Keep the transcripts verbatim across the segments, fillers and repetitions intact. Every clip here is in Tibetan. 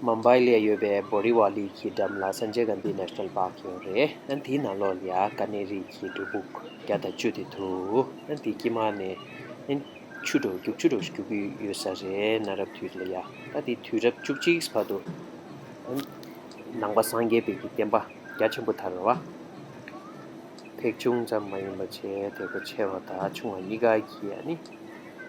མུམ་བྷའི་ལ་ཡོད་པའི་བོ་རི་ཝ་ལི་གི་འགྲམ་ལ་སན་ཇེ་གྷན་དྷི་ནེ་ཤ་ནལ་པཱརྐ་ཡོད་རེད། ཨ་ནི་དེའི་ནང་ལོགས་ལ་ཡ་ཀ་ནེ་རི་གི་སྒྲུབ་ཕུག་བརྒྱ་དང་བཅུ་དེ་འདུག་ཨ་ནི་དེའི་དཀྱིལ་མ་ནས་ཨ་ནི་ཆུ་འདྲ་བོ་རྒྱུག་ཆུ་འདྲ་བོ་ཞིག་རྒྱུག་གི་ཡོད་ས་རེད། གནའ་རབས་དུས་ལ་ཡ། ད་དེ་དུས་རབས་བཅུ་གཅིག་བར་དུ་ཨ་ནི་ནང་པ་སངས་རྒྱས་པའི་གི་བསྟན་པ་རྒྱ་ཆེན་པོ་དར་བ། ཕལ་ཆུང་ཙམ་མ་ཡིན་པ་བྱས་དེ་གོ་ཆེ་བ་དང་ཆུང་བ་གཉིས་ཀ་གི་ཨ་ནི་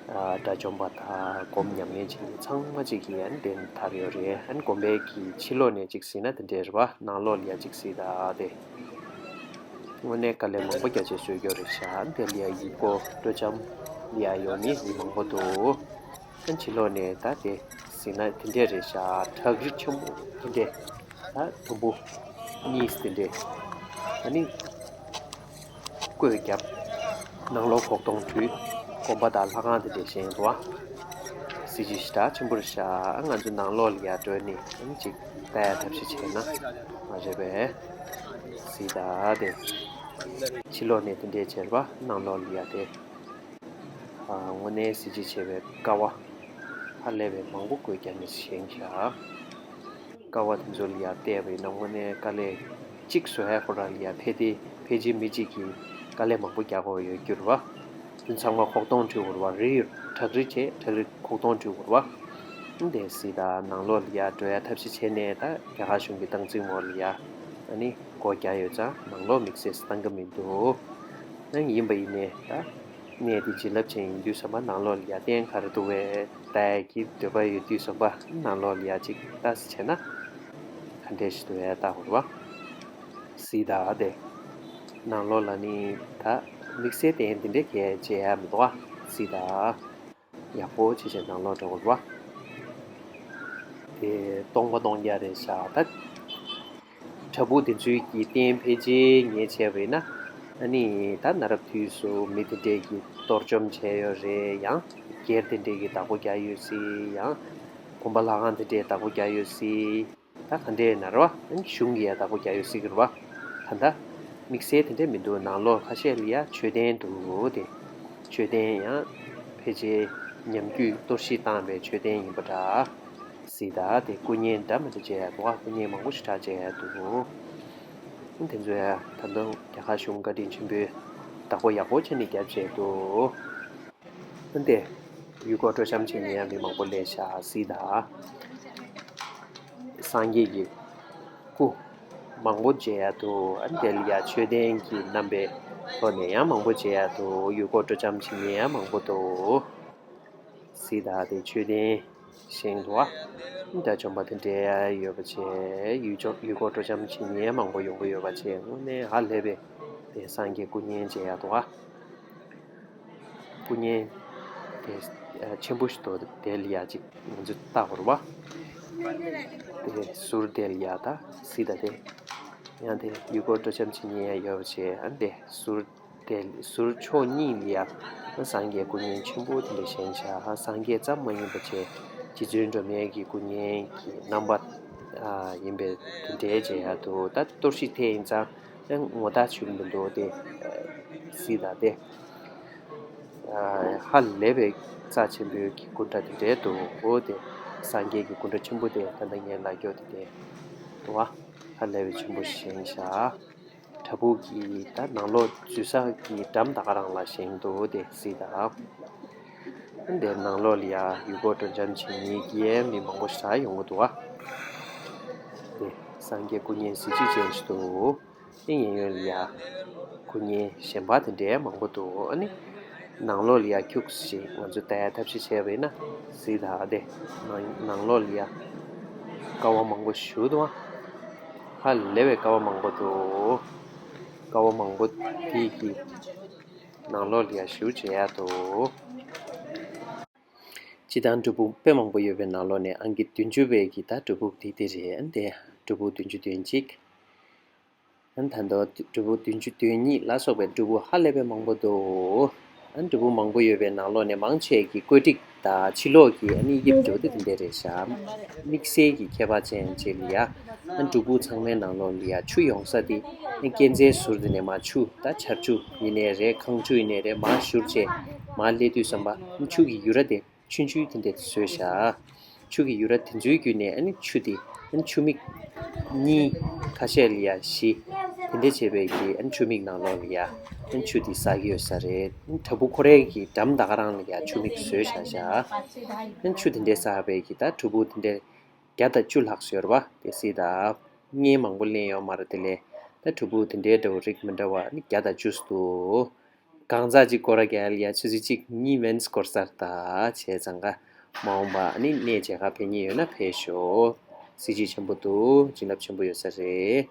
ཨ་དགྲ་བཅོམ་པ་དང་སྒོམ་ཉམས་ལེན་བྱེད་མཁན་ཚང་མ་གཅིག་གི་ཨ་ནི་གདན་དར་ཡོད་རེད། ཨ་ནི་དགོན་པའི་གི་ཕྱི་ལོགས་ནས་གཅིག་གཟིགས་ན་དེ་འདྲས་རེད་པ། ནང་ལོགས་ལ་ཡ་གཅིག་གཟིགས་དང་དེ། དངོས་གནས་དཀའ་ལས་མང་པོ་རྒྱ་ཆེ་བཟོས་ཡོད་རེད་ཤག་དེ་ལ་ཡ་ཡུལ་སྐོར་སྤྲོ་འཆམ་ལ་ཡ་ཡོང་མཁན་མི་མང་པོ་འདུག་ཨ་ཕྱི་ལོགས་ནས་ད་དེ་གཟིགས་ན་དེ་འདྲས་རེད་ཤག་བྲག་རི་ཆེན་པོ་དེ་འདྲས། ད་དུམ་བུ་གཉིས་དེ་འདྲས། ཨ་ནི་བརྐོས་བརྒྱབ། ནང་ལོགས་གོག་སྟོང་བྲུས། དགོན་པ་དང་ལྷ་ཁང་དེ་འདྲས་བཞེངས་འདུག་ཨ། གཟི་བརྗིད་ཞེ་དྲག་ཆེན་པོ་རེད་ཤག་ང་ཚོ་ནང་ལོགས་ལ་ཡར་འགྲོ་ནས་ཨ་ནི་ཅིག་ལྟ་ཡ་ཐབས་ཤེས་བྱས་ན་མ་རེད་པས། གཟིགས་དང་དེ། ཕྱི་ལོགས་ནས་དེ་འདྲས་བྱས་པ་ནང་ལོགས་ལ་ཡ་དེ། ཨ་དངོས་གནས་གཟི་བརྗིད་ཆེ་བའི་ཀ་བ་ཧ་ལས་པའི་མང་པོ་བརྐོས་བརྒྱབ་ནས་བཞེངས་ཤག་ཀ་བ་དེ་ཚོ་ལ་ཡ་བལྟས་པ་ཡིན་ན་དངོས་གནས་དཀའ་ལས་གཅིག་བཟོ་ཡ་ཁོ་རང་ལ་ཡ་ཕལ་ཆེར་ཕལ་ཆེར་མི་གཅིག་གིས་དཀའ་ལས་མང་པོ་རྒྱག་དགོས་ཡོད་རྒྱུ་རེད་པ། དེ་ཚང་མ་གོག་སྟོང་བྲུས་དགོས་རེད་པ། རི་བྲག་རི་བྱས་བྲག་རི་གོག་སྟོང་བྲུས་དགོས་རེད་པ། དེ་གཟིགས་དང་ནང་ལོགས་ལ་ཡ་འགྲོ་ཡ་ཐབས་ཤེས་བྱས་ནས་ད་རྒྱ་གར་གཞུང་གི་སྟངས་འཛིན་འོག་ལ་ཡ་ཨ་ནི་སྒོ་རྒྱག་ཡོད་ཙང་ནང་ལོགས་དམིགས་བསལ་བཏང་གི་མི་འདུག་ཨ་ནི་ཡིན་པ་ཡིན་ནའི་ད། གནས་འདི་བྱིན་རླབས་ཅན་ཡིན་དུས་ཙམ་པ་ནང་ལོགས་ལ་ཡ་རྟེན་ག་རེ་འདུག་པས་ལྟ་ཡ་གི་འདོད་པ་ཡོད་དུས་ཙམ་པ་ནང་ལོགས་ལ་ཡ་ཅིག་ལྟ་ཟེར་བྱས་ན། ག་འདྲས་ཞིག་འདུག་པས་ལྟ་དགོས་རེད་པ། གཟིགས་དང་དེ། ནང་ལོགས་ལ་ནི་ད་དམིགས་བསལ་རྟེན་འདི་འདྲས་གས་མཇལ་ཡ་མི་འདུག་པ། གཟིགས་དང་། ཡག་པོ་བྱས་བྱས་ནང་ལོགས་འགྲོ་དགོས་རེད་པ། དེ་སྟོང་པ་སྟོང་རྐྱང་རེད་ཤག་ད། བྲག་ཕུག་དེ་ཚོའི་གི་རྟེན་ཕལ་ཆེར་ངས་བྱས་པ་ཡིན་ན། ཨ་ནི་ད་གནའ་རབས་དུས་སུ་མི་དེ་འདྲས་ཀྱིས་གཏོར་བཅོམ་བྱས་ཡོད་རེད། ཡང་སྒེར་དེ་འདྲས་ཀྱིས་བདག་པོ་རྒྱག་ཡོད་སྲིད། ཡང་དགོན་པ་ལྷ་ཁང་དེ་འདྲས་བདག་པོ་རྒྱག་ཡོད་སྲིད། ད་ག་འདྲས་ན་རེད་པ། ཨ་ནི་གཞུང་གིས་ཡང་བདག་པོ་རྒྱག་ཡོད་སྲིད་ཀྱི་རེད་པ། ད་ལྟ་དམིགས་བསལ་དེ་འདྲས་མི་འདུག་ནང་ལོགས་ཁ་ཤས་ལ་ཡ་མཆོད་རྟེན་འདུག་དེ་མཆོད་རྟེན་ཡང་ཕལ་ཆེར་ཉམས་རྒུད་གཏོར་བཤིག་བཏང་བའི་མཆོད་རྟེན་ཡིན་པ་འདྲ། གཟིགས་དང་དེ་སྐུ་བརྙན་འདྲ་མི་འདྲ་མཇལ་ཡ་འདུག་ཨ་སྐུ་བརྙན་མང་པོ་ཞེ་དྲག་མཇལ་ཡ་འདུག་དེ་ཚོ་ཡ་ད་དུང་རྒྱ་གར་གཞུང་བཀའ་དྲིན་ཆེན་པོས་བདག་པོ་ཡག་པོ་བྱས་ནས་བརྒྱབ་བྱས་འདུག་ཨ་ནི་དེ་ཡུལ་སྐོར་སྤྲོ་འཆམ་བྱེད་མཁན་ཡང་མི་མང་པོ་སླེབས་ཤག་གཟིགས་དང་། སངས་རྒྱས་ཀྱི་སྐུ་མང་པོ་མཇལ་ཡ་འདུག་ཨ་ནི་དེ་ལ་ཡ་མཆོད་རྟེན་གྱི་རྣམ་པའི་ཐོག་ནས་ཡང་མང་པོ་མཇལ་ཡ་འདུག་ཡུལ་སྐོར་སྤྲོ་འཆམ་བྱེད་མཁན་ཡང་མང་པོ་འདུག་གཟིགས་དང་དེ་མཆོད་རྟེན་བཞེངས་འདུག་ཨ་ནི་དགྲ་བཅོམ་པ་དེ་འདྲ་ཡོད་པ་བྱས་ཡུལ་ལྗོངས་ཡུལ་སྐོར་སྤྲོ་འཆམ་བྱེད་མཁན་མང་པོ་ཡོང་གི་ཡོད་པ་བྱས་དངོས་གནས་ཧ་ལས་པའི་དེ་སངས་རྒྱས་སྐུ་བརྙན་མཇལ་ཡ་འདུག་ཨ། སྐུ་བརྙན་དེ་ཆེན་པོ་ཞིག་འདུག་དེ་ལ་ཡ་ཅིག་ང་ཚོས་བལྟ་དགོས་རེད་པ། དེ་ཟུར་དེ་ལ་ཡ་ད་གཟིགས་དང་དེ་ཡང་དེ་ཡུལ་སྐོར་སྤྲོ་འཆམ་བྱེད་མཁན་ཡང་ཡོད་པ་བྱས་ཨ་ནི་དེ་ཟུར་དེ་ཟུར་ཕྱོགས་གཉིས་ལ་ཡ་སངས་རྒྱས་སྐུ་བརྙན་ཆེན་པོ་དེ་འདྲ་བཞེངས་བཞག་སངས་རྒྱས་ཙམ་མ་ཡིན་པ་བྱས་རྗེ་བཙུན་སྒྲོལ་མའི་གི་སྐུ་བརྙན་གྱི་རྣམ་པ་ཡིན་པའི་དེ་འདྲའི་མཇལ་ཡ་འདུག་ད་གཏོར་བཤིག་ཐེབས་ཡིན་ཙང་ཡང་ངོ་ཐག་ཆོད་མི་འདུག་དེ་གཟིགས་དང་དེ། ཧ་ལས་པའི་རྩ་ཆེན་པོའི་གི་སྐུ་འདྲ་དེ་འདྲའི་འདུག་འོ་དེ་སངས་རྒྱས་ཀྱི་སྐུ་འདྲ་ཆེན་པོ་དེ་ད་ལྟ་ངས་ལབ་རྒྱུ་དེ་དེ་འདུག་བ། ཧ་ལས་པའི་ཆེན་པོ་བཞེངས་བཞག་བྲག་ཕུག་གི་ད་ནང་ལོགས་འཛུལ་ས་གི་འགྲམ་ད་ག་རང་ལ་བཞེངས་འདུག་དེ་གཟིགས་དང་། དེ་ནང་ལོགས་ལ་ཡ་ཡུལ་སྐོར་སྤྲོ་འཆམ་བྱེད་མཁན་གྱི་མི་མང་པོ་ཞིག་ཡོང་གི་འདུག་བ། དེ་སངས་རྒྱས་སྐུ་བརྙན་གཟི་བརྗིད་ཅན་ཞིག་འདུག་དེ་གཡས་གཡོན་ལ་ཡ་སྐུ་བརྙན་གཞན་པ་དེ་འདྲའི་མང་པོ་འདུག་ཨ་ནི་ནང་ལོགས་ལ་ཡ་ཁྱུག་ཅིག་ང་ཚོས་ལྟ་ཡ་ཐབས་ཤེས་བྱས་པ་ཡིན་ན་གཟིགས་དང་དེ་ནང་ནང་ལོགས་ལ་ཡ་ཀ་བ་མང་པོ་ཞིག་འདུག་ཧ་ལས་པའི་ཀ་བ་མང་པོ་འདུག་ཀ་བ་མང་པོ་དེ་གི་ནང་ལོགས་ལ་ཡ་ཞིག་མཇལ་ཡ་འདུག་སྤྱིར་བཏང་སྒྲུབ་ཕུག་དཔེ་མང་པོ་ཡོད་པའི་ནང་ལོགས་ནས་ཨང་ཀི་བདུན་ཅུ་པའི་གི་ད་སྒྲུབ་ཕུག་དེ་དེ་རེད། ཨ་ནི་དེ་སྒྲུབ་ཕུག་བདུན་ཅུ་དོན་གཅིག་ཨ་ནི་ད་དུང་སྒྲུབ་ཕུག་བདུན་ཅུ་དོན་གཉིས་ལ་སོགས་པའི་སྒྲུབ་ཕུག་ཧ་ལས་པའི་མང་པོ་འདུག་ཨ་ནི་སྒྲུབ་ཕུག་མང་པོ་ཡོད་པའི་ནང་ལོགས་ནས་མང་ཆེ་གི་བཀོད་སྒྲིག་དང་ཕྱི་ལོགས་ཀྱི་ཨ་ནི་དབྱིབས་འགྲོ་དེ་དེ་འདྲ་རེད་ཤག་དམིགས་བསལ་གྱི་ཁྱད་པར་ཅན་ཅིག་ལ་ཡ་ཨ་ནི་སྒྲུབ་ཕུག་ཚང་མའི་ནང་ལོགས་ལ་ཡ་ཆུ་ཡོང་ས་དེ་ཨ་ནི་སྐས་འཛེག་ཟུར་དེ་ནས་མར་ཆུ་ད་ཆར་ཆུ་ཡིན་ནའི་རེད། གངས་ཆུ་ཡིན་ནའི་རེད། མར་བཞུར་བྱས་མར་སླེབས་དུས་ཙམ་པ་ཨ་ནི་ཆུ་གི་ཡུ་ར་དེ་ཆུང་ཆུང་དེ་འདྲ་བཟོས་བཞག་ཆུ་གི་ཡུ་ར་དེ་ཚོའི་བརྒྱུད་ནས་ཨ་ནི་ཆུ་དེ་ཨ་ནི་ཆུ་མིག་གཉིས་ཁ་ཤས་ལ་ཡ་བཞི་དེ་འདྲས་བྱས་པའི་གི་ཨ་ནི་ཆུ་མིག་ནང་ལོགས་ལ་ཡ་ཨ་ནི་ཆུ་དེ་ཟག་གི་ཡོད་ས་རེད། ཨ་ནི་བྲག་ཕུག་ཁོ་རའི་གི་འགྲམ་ད་ག་རང་ལ་ཡ་ཆུ་མིག་བཟོས་བཞག་བཞག་ཨ་ནི་ཆུ་དེ་འདྲས་ཟག་པའི་གི་ད་གྲུ་བུ་དེ་འདྲས་བརྒྱ་དང་བཅུ་ལྷག་བཟོས་རེད་པ། དེ་སྲིད་ད་བརྙན་མང་པོ་ལེན་ཡོད་མ་རེད། དེ་ལས་ད་གྲུ་བུ་དེ་འདྲའི་འདྲ་བོ་རིགས་མི་འདྲ་བ་ཨ་ནི་བརྒྱ་དང་བཅུ་ཙམ་འདུག་གང་ཟག་གཅིག་སྐོར་ར་རྒྱག་ཡ་ཆུ་ཚོད་གཅིག་གཉིས་མིན་སྐོར་ཚར་ད་བྱས་ཙང་ཀ་མ་འོངས་པ་ཨ་ནི་གནས་མཇལ་ཁ་ཕེབས་མཁན་ཡོད་ན་ཕེབས་ཤོག་གཟི་བརྗིད་ཆེན་པོ་འདུག་བྱིན་རླབས་ཆེན་པོ་ཡོད་ས་རེད།